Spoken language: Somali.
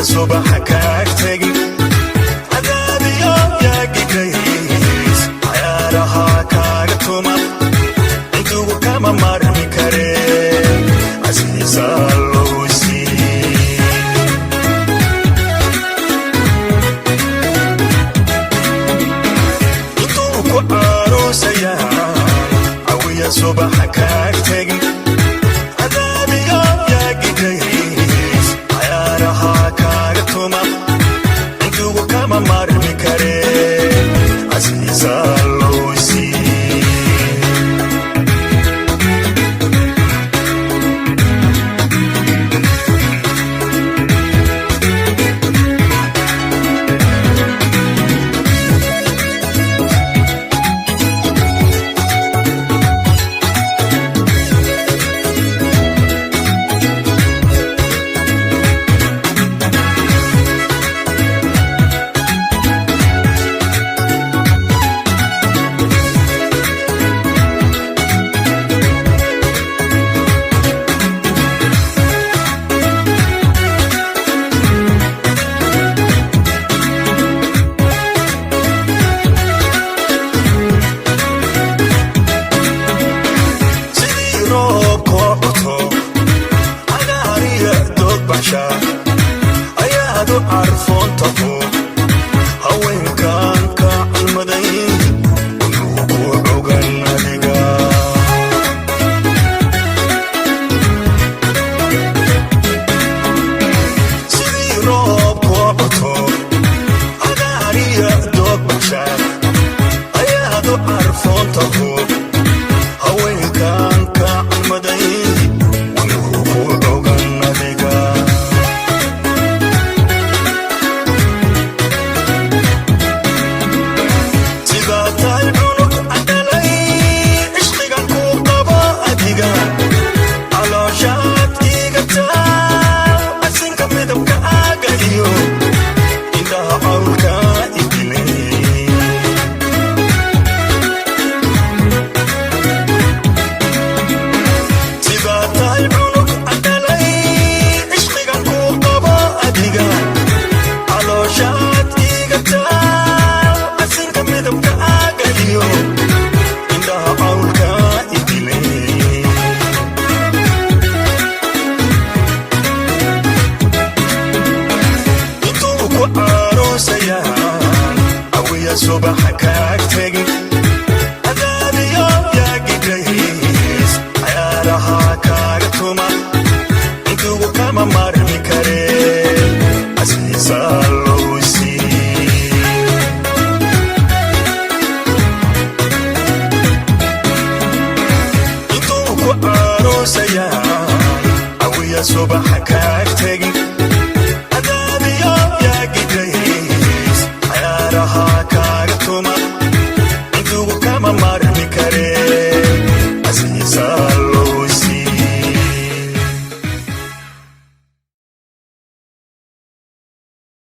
Awiya subaxa kaag tegin, cadaadiyo yaagigays, cayaaraha kaaga tuma, intugu kama maarmi kare, casiisaalowsi. Intuu ku caaruusayaan, awiya subaxa kaag tegin, cadaadiyo yaagigays, cayaaraha kaaga tuma, intugu kama maarmi kare, casiisaalowsi. Sidii roobkoo cuto cagaariya doogbaxsha ayaad u carfoontaho, haweenkan ka calmaday wuxuu ku cugan adiga. Sidii roobkoo cuto cagaariya doogbaxsha ayaad u carfoontaho, haweenkan ka calmaday wuxuu ku cugan adiga. Sidaa tahay cunug cadhalay, cishqigan kuu qabo adiga, calooshaad iiga taal, casinka midabka aaga iyo indhaha cawlka idilay. Sidaa tahay cunug cadhalay, cishqigan kuu qabo adiga, calooshaad iiga taal, casinka midabka aaga iyo indhaha cawlka idilay. Intuu ku caaruusayaan, awiya subaxa kaag tegin, cadaadiyo yaagigays, cayaaraha kaaga tuma, intugu kama maarmi kare, casiisaalowsi. Intuu ku caaruusayaan, awiya subaxa kaag tegin.